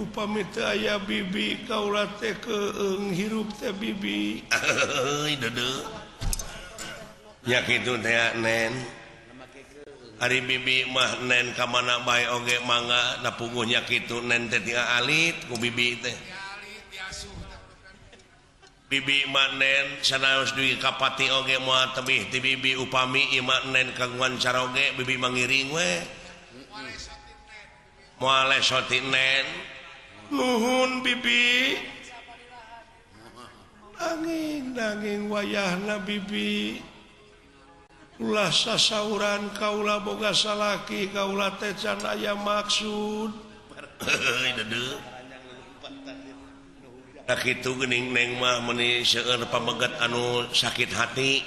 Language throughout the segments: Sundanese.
Upami teu aya bibi kaula teh keung hirup teh bibi. Heuy deudeuh. Nya kitu teh Nen. Ari bibi mah Nen ka mana bae oge mangga da puguhnya kitu Nen teh alit ku bibi teh. Bibi mah Nen sanaos dugi ka pati oge moal tebih ti bibi upami ieu mah Nen kagungan caroge bibi mangiring we. Moal lesot ti Nen. Nuhun bibi. Nanging nanging wayahna bibi. Ulah sasauran kaula boga salaki kaula teh can aya maksud. Heuy deudeuh. Da kitu geuning Neng mah meuni seueur pameget anu sakit hati.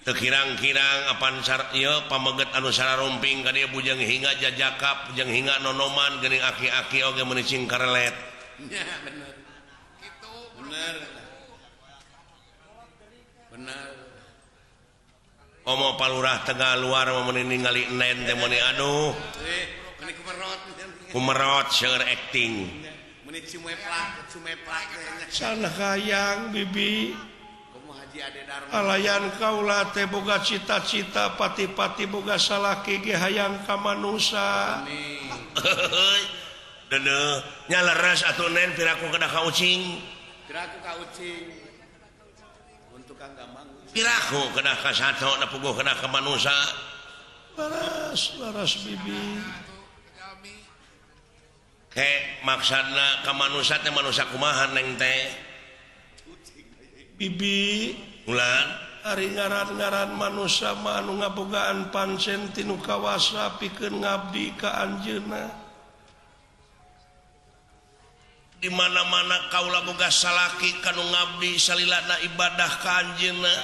Teu kirang-kirang apan ieu pameget anu sararumping ka dieu bujang hingga jajakap, bujang hingga nonoman geuning aki-aki oge meuni cing karelet. Nya bener. Kitu bener. Bener. Omo palurah Tegal luar mah meuni ningali Nen teh meuni aduh. Meuni kumerot. Kumerot seueur acting. Meuni cumeplak, cumeplak teh. Can hayang bibi. Alayan kaula teh boga cita-cita pati-pati boga salaki ge hayang ka manusa. Deudeuh nya leres atuh Nen piraku kedah ka ucing. Piraku ka ucing. Untuk kang gampang. Piraku kedah ka sato da puguh kedah ka manusa. Leres leres bibi. Ke maksudna ka manusa teh manusa kumaha Neng teh? Bibi ulan ari ngaran-ngaran manusa mah anu ngabogaan pancen tinu kawasa pikeun ngabdi ka anjeunna. Di mana-mana kaula boga salaki kanu ngabdi salilana ibadah ka anjeunna.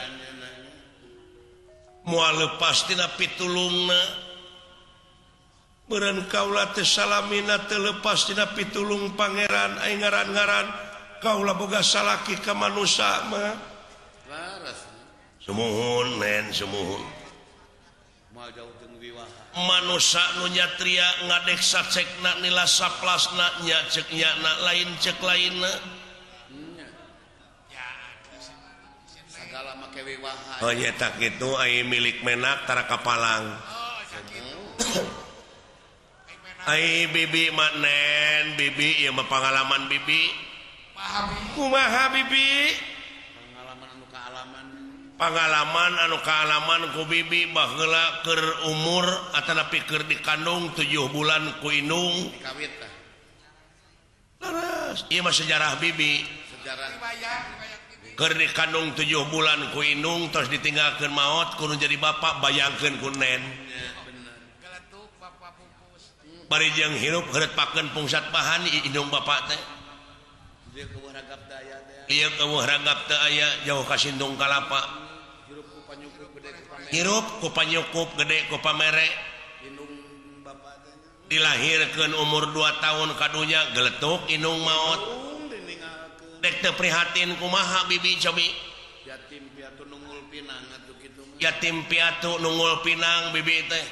Moal lepas tina pitulungna. Beureun kaula teh salamina teu lepas tina pitulung pangeran ai ngaran-ngaran kaula boga salaki ka manusa mah. Laras. Sumuhun Nen sumuhun. Moal jauh jeung wiwaha. Manusa nu nyatria ngadek sacekna nila saplasna nya ceuk nyana lain ceuk lainna. Nya. Sagala make wiwaha. Oh nya tak kitu ai milik menak tara kapalang. Oh sakitu. Ai bibi mah Nen bibi ieu mah pangalaman bibi. Kumaha bibi? Pengalaman anu kaalaman. Pangalaman anu kaalaman ku bibi baheula keur umur atanapi keur dikandung 7 bulan ku indung. Dikawit tah. Leres. Ieu mah sejarah bibi. Sejarah. Keur dikandung 7 bulan ku indung terus ditinggalkeun maot kudu jadi bapak bayangkeun ku Nen. Bener. Geletuk bapak pupus. Bari jeung hirup heureutpakeun pungsat bahan indung bapak teh. Ieu keueuh ragap teu aya jauh ka Sindung Kalapa. Hirup ku panyukup gede ku pamere. Dilahirkeun umur 2 tahun kadunya geletuk indung maot. Dek teu prihatin kumaha bibi cobi. Yatim piatu nungul pinang atuh kitu mah. Yatim piatu nungul pinang bibi teh.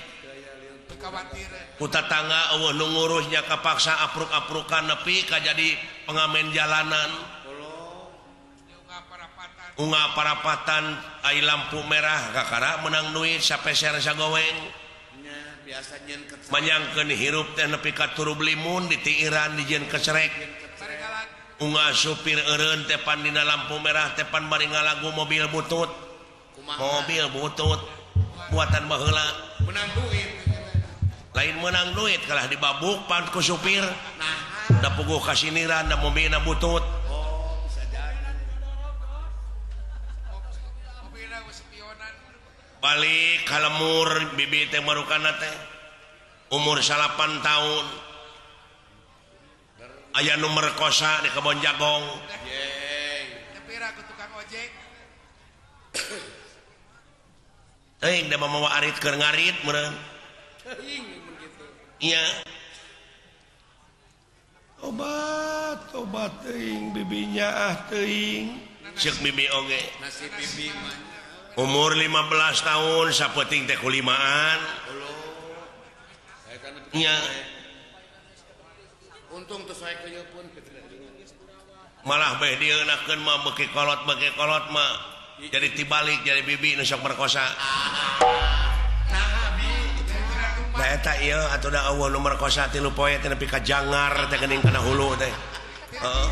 Ku tatangga eueuh nu ngurusnya kapaksa apruk-aprukan nepi ka jadi pengamen jalanan. Unga parapatan ai lampu merah kakara menang duit sapeser sagoweng. Manyangkeun hirup teh nepi ka turub limun ditiiran dijieun kecerek. Unga supir eureun teh pan dina lampu merah teh pan bari ngalagu mobil butut. Mobil butut buatan baheula. Menang duit. Lain menang duit kalah dibabuk pan ku supir. Da puguh kasiniran da mobilna butut. Oh, bisa jadi. Balik ka lemur bibi teh marukana teh. Umur 8 tahun. Aya nu merkosa di kebon jagong. Yeay. Teu pira ku tukang ojek. Teuing da mamawa arit keur ngarit meureun. Teuing mun kitu. Iya. Obat, obat teuing bibinya ah teuing. Ceuk bibi oge. Nasib bibi mah. Umur 15 tahun sapenting teh kulimaan. Nya. Untung tuh saya pun malah beh dieunakeun mah beuki kolot mah jadi tibalik jadi bibi nu sok merkosa. Nah eta ieu atuh da eueuh nu merkosa 3 poe teh nepi ka jangar teh geuning kana hulu teh. Heeh.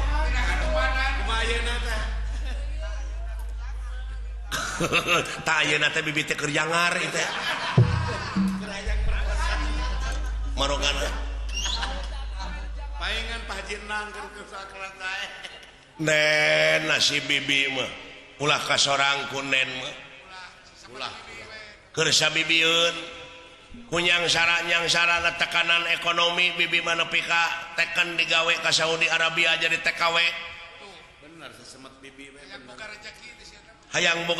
Tah ayeuna teh bibi teh keur jangar ieu teh. Marogana. Paingan Pak Haji Nang keur sakrat teh. Nen nasib bibi mah ulah ka sorang ku nen mah. Ulah. Keur sabibieun kunyang sarana tekanan ekonomi bibi mah nepi ka teken digawe ka Saudi Arabia jadi TKW. Bener sesemet bibi we bener. Hayang boga